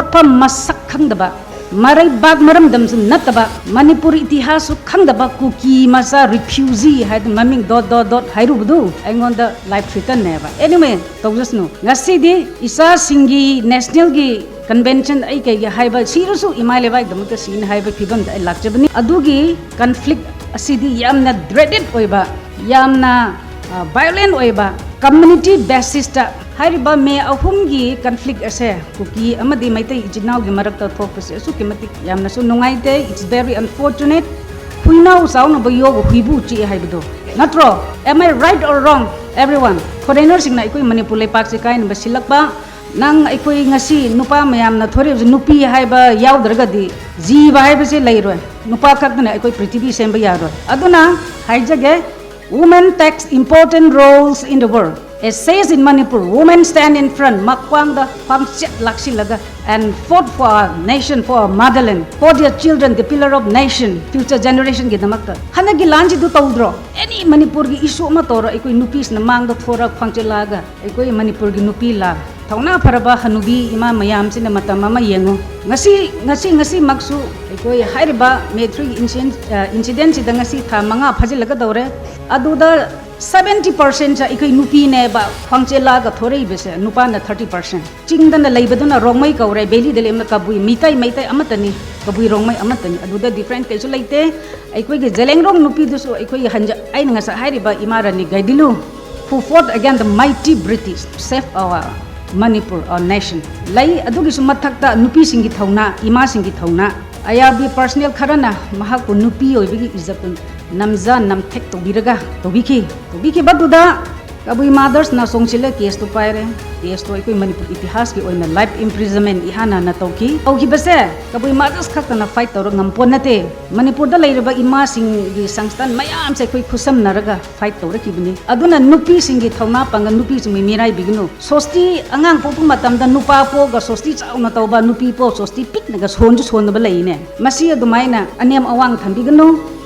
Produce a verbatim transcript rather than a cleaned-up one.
ꯃꯐꯝ ꯃꯁꯛ ꯈꯪꯗꯕ, ꯃꯔꯩꯕꯥꯛ ꯃꯔꯝꯗꯝꯁꯨ ꯅꯠꯇꯕ, ꯃꯅꯤꯄꯨꯔ ꯏꯇꯤꯍꯥꯁꯁꯨ ꯈꯪꯗꯕ ꯀꯨꯀꯤ ꯃꯆꯥ ꯔꯤꯐ꯭ꯌꯨꯖꯤ ꯍꯥꯏꯗꯅ ꯃꯃꯤꯡ ꯗꯣꯠ ꯗꯣꯠ ꯗꯣꯠ ꯍꯥꯏꯔꯨꯕꯗꯨ ꯑꯩꯉꯣꯟꯗ ꯂꯥꯏꯐ ꯊ꯭ꯔꯤꯇꯟꯅꯦꯕ꯫ ꯑꯦꯅꯤꯋꯦ, ꯇꯧꯖꯁꯅꯨ꯫ ꯉꯁꯤꯗꯤ ꯏꯆꯥꯁꯤꯡꯒꯤ ꯅꯦꯁꯅꯦꯜꯒꯤ ꯀꯟꯚꯦꯟꯁꯟ ꯑꯩ ꯀꯩꯒꯤ ꯍꯥꯏꯕ, ꯁꯤꯔꯁꯨ ꯏꯃꯥ ꯂꯩꯕꯥꯛꯀꯤꯗꯃꯛꯇ ꯁꯤꯅꯤ ꯍꯥꯏꯕ ꯐꯤꯕꯝꯗ ꯑꯩ ꯂꯥꯛꯆꯕꯅꯤ꯫ ꯑꯗꯨꯒꯤ ꯀꯟꯐ꯭ꯂꯤꯛ ꯑꯁꯤꯗꯤ ꯌꯥꯝꯅ ꯗ꯭ꯔꯦꯗꯦꯠ ꯑꯣꯏꯕ, ꯌꯥꯝꯅ ꯚꯥꯏꯑꯣꯂꯦꯟ ꯑꯣꯏꯕ, ꯀꯝꯃ꯭ꯌꯨꯅꯤꯇꯤ ꯕꯦꯁꯤꯁꯇ ꯍꯥꯏꯔꯤꯕ ꯃꯦ ꯑꯍꯨꯝꯒꯤ ꯀꯟꯐ꯭ꯂꯤꯛ ꯑꯁꯦ ꯀꯨꯀꯤ ꯑꯃꯗꯤ ꯃꯩꯇꯩ ꯏꯆꯤꯟ ꯏꯅꯥꯎꯒꯤ ꯃꯔꯛꯇ ꯊꯣꯛꯄꯁꯦ ꯑꯁꯨꯛꯀꯤ ꯃꯇꯤꯛ ꯌꯥꯝꯅꯁꯨ ꯅꯨꯡꯉꯥꯏꯇꯦ꯫ It's very unfortunate. ꯍꯨꯏꯅꯥꯎ ꯆꯥꯎꯅꯕ ꯌꯣꯒ ꯍꯨꯏꯕꯨ ꯆꯤꯛꯑꯦ ꯍꯥꯏꯕꯗꯣ ꯅꯠꯇ꯭ꯔꯣ? Am I right or wrong, everyone? ꯐꯣꯔꯦꯅꯔꯁꯤꯡꯅ ꯑꯩꯈꯣꯏ ꯃꯅꯤꯄꯨꯔ ꯂꯩꯄꯥꯛꯁꯦ ꯀꯥꯏꯅꯕ ꯁꯤꯜꯂꯛꯄ, ꯅꯪ ꯑꯩꯈꯣꯏ ꯉꯁꯤ ꯅꯨꯄꯥ ꯃꯌꯥꯝꯅ ꯊꯣꯔꯛꯏꯕꯁꯦ, ꯅꯨꯄꯤ ꯍꯥꯏꯕ ꯌꯥꯎꯗ꯭ꯔꯒꯗꯤ ꯖꯤꯕ ꯍꯥꯏꯕꯁꯦ ꯂꯩꯔꯣꯏ꯫ ꯅꯨꯄꯥ ꯈꯛꯇꯅ ꯑꯩꯈꯣꯏ ꯄ꯭ꯔꯤꯊꯤꯕꯤ ꯁꯦꯝꯕ ꯌꯥꯔꯣꯏ꯫ ꯑꯗꯨꯅ ꯍꯥꯏꯖꯒꯦ, Women takes important roles in the world. As says in Manipur, women stand in front, ꯃꯈ꯭ꯋꯥꯡꯗ ꯈ꯭ꯋꯥꯡꯆꯦꯠ ꯂꯥꯛꯁꯤꯜꯂꯒ, and fought for our nation, for our motherland, for their children, the pillar of nation, future generation ꯒꯤꯗꯃꯛꯇ꯫ ꯍꯟꯗꯛꯀꯤ ꯂꯥꯟꯁꯤꯗꯨ ꯇꯧꯗ꯭ꯔꯣ? ꯑꯦꯅꯤ ꯃꯅꯤꯄꯨꯔꯒꯤ ꯏꯁꯨ ꯑꯃ ꯇꯧꯔꯣ, ꯑꯩꯈꯣꯏ ꯅꯨꯄꯤꯁꯤꯅ ꯃꯥꯡꯗ ꯊꯣꯔ ꯈ꯭ꯋꯥꯡꯆꯦꯠ ꯂꯥꯛꯑꯒ ꯑꯩꯈꯣꯏ ꯃꯅꯤꯄꯨꯔꯒꯤ ꯅꯨꯄꯤ ꯂꯥꯛ ꯊꯧꯅꯥ ꯐꯔꯕ ꯍꯅꯨꯕꯤ ꯏꯃꯥ ꯃꯌꯥꯝꯁꯤꯅ ꯃꯇꯝ ꯑꯃ ꯌꯦꯡꯉꯨ꯫ ꯉꯁꯤ, ꯉꯁꯤ, ꯉꯁꯤꯃꯛꯁꯨ ꯑꯩꯈꯣꯏ ꯍꯥꯏꯔꯤꯕ ꯃꯦ ꯊ꯭ꯔꯤꯒꯤ ꯏꯟꯁꯤꯗꯦꯟꯁꯤꯗ ꯉꯁꯤ ꯊꯥ ꯃꯉꯥ ꯐꯥꯖꯤꯜꯂꯒꯗꯧꯔꯦ꯫ ꯑꯗꯨꯗ ꯁꯕꯦꯟꯇꯤ ꯄꯥꯔꯁꯦꯟꯁꯦ ꯑꯩꯈꯣꯏ ꯅꯨꯄꯤꯅꯦꯕ ꯈ꯭ꯋꯥꯡꯆꯦꯜꯂꯥꯒ ꯊꯣꯔꯛꯏꯕꯁꯦ, ꯅꯨꯄꯥꯅ ꯊꯥꯔꯇꯤ ꯄꯥꯔꯁꯦꯟ꯫ ꯆꯤꯡꯗꯅ ꯂꯩꯕꯗꯨꯅ ꯔꯣꯡꯃꯩ ꯀꯧꯔꯦ, ꯚꯦꯂꯤꯗ ꯂꯩꯕꯅ ꯀꯕꯨꯏ, ꯃꯤꯇꯩ, ꯃꯩꯇꯩ ꯑꯃꯠꯇꯅꯤ, ꯀꯕꯨꯏ ꯔꯣꯡꯃꯩ ꯑꯃꯠꯇꯅꯤ꯫ ꯑꯗꯨꯗ ꯗꯤꯐ꯭ꯔꯦꯟ ꯀꯩꯁꯨ ꯂꯩꯇꯦ꯫ ꯑꯩꯈꯣꯏꯒꯤ ꯖꯦꯂꯦꯡꯔꯣꯡ ꯅꯨꯄꯤꯗꯨꯁꯨ ꯑꯩꯈꯣꯏꯒꯤ ꯍꯟꯖ-, ꯑꯩꯅ ꯉꯁꯥꯏ ꯍꯥꯏꯔꯤꯕ ꯏꯃꯥ ꯔꯥꯅꯤ ꯒꯥꯏꯗꯤꯂꯨ, who fought against the mighty British, save our Manipur, our nation, ꯂꯩ꯫ ꯑꯗꯨꯒꯤꯁꯨ ꯃꯊꯛꯇ ꯅꯨꯄꯤꯁꯤꯡꯒꯤ ꯊꯧꯅꯥ, ꯏꯃꯥꯁꯤꯡꯒꯤ ꯊꯧꯅꯥ, ꯑꯌꯥꯕꯤ ꯄꯥꯔꯁꯅꯦꯜ ꯈꯔꯅ ꯃꯍꯥꯛꯄꯨ ꯅꯨꯄꯤ ꯑꯣꯏꯕꯒꯤ ꯏꯖꯠꯇꯨ ꯅꯝꯖ ꯅꯝꯊꯦꯛ ꯇꯧꯕꯤꯔꯒ ꯇꯧꯕꯤꯈꯤ꯫ ꯇꯧꯕꯤꯈꯤꯕꯗꯨꯗ ꯀꯕꯨꯏ ꯃꯥꯗꯔꯁꯅ ꯆꯣꯡꯁꯤꯜꯂꯦ, ꯀꯦꯁꯇꯨ ꯄꯥꯏꯔꯦ꯫ ꯀꯦꯁꯇꯣ ꯑꯩꯈꯣꯏ ꯃꯅꯤꯄꯨꯔ ꯏꯇꯤꯍꯥꯁꯀꯤ ꯑꯣꯏꯅ life imprisonment ꯏꯍꯥꯟ ꯍꯥꯟꯅ ꯇꯧꯈꯤ꯫ ꯇꯧꯈꯤꯕꯁꯦ ꯀꯕꯨꯏ ꯃꯥꯗꯔꯁ ꯈꯛꯇꯅ ꯐꯥꯏꯠ ꯇꯧꯔ ꯉꯝꯄꯣꯠ ꯅꯠꯇꯦ꯫ ꯃꯅꯤꯄꯨꯔꯗ ꯂꯩꯔꯤꯕ ꯏꯃꯥꯁꯤꯡꯒꯤ ꯁꯪꯁꯊꯥꯟ ꯃꯌꯥꯝꯁꯦ ꯑꯩꯈꯣꯏ ꯈꯨꯠꯁꯝꯅꯔꯒ ꯐꯥꯏꯠ ꯇꯧꯔꯛꯈꯤꯕꯅꯤ꯫ ꯑꯗꯨꯅ ꯅꯨꯄꯤꯁꯤꯡꯒꯤ ꯊꯧꯅꯥ ꯄꯥꯡꯒꯜ, ꯅꯨꯄꯤꯁꯤꯡꯕꯨ ꯃꯤꯔꯥꯏꯕꯤꯒꯅꯨ꯫ ꯁꯣꯁꯇꯤ ꯑꯉꯥꯡ ꯄꯣꯛꯄ ꯃꯇꯝꯗ ꯅꯨꯄꯥ ꯄꯣꯛꯑꯒ ꯁꯣꯁꯇꯤ ꯆꯥꯎꯅ ꯇꯧꯕ, ꯅꯨꯄꯤ ꯄꯣꯛ ꯁꯣꯁꯇꯤ ꯄꯤꯛꯅꯒ ꯁꯣꯟꯁꯨ ꯁꯣꯟꯗꯕ ꯂꯩꯅꯦ꯫ ꯃꯁꯤ ꯑꯗꯨꯃꯥꯏꯅ ꯑꯅꯦꯝ ꯑꯋꯥꯡ ꯊꯝꯕꯤꯒꯅꯨ꯫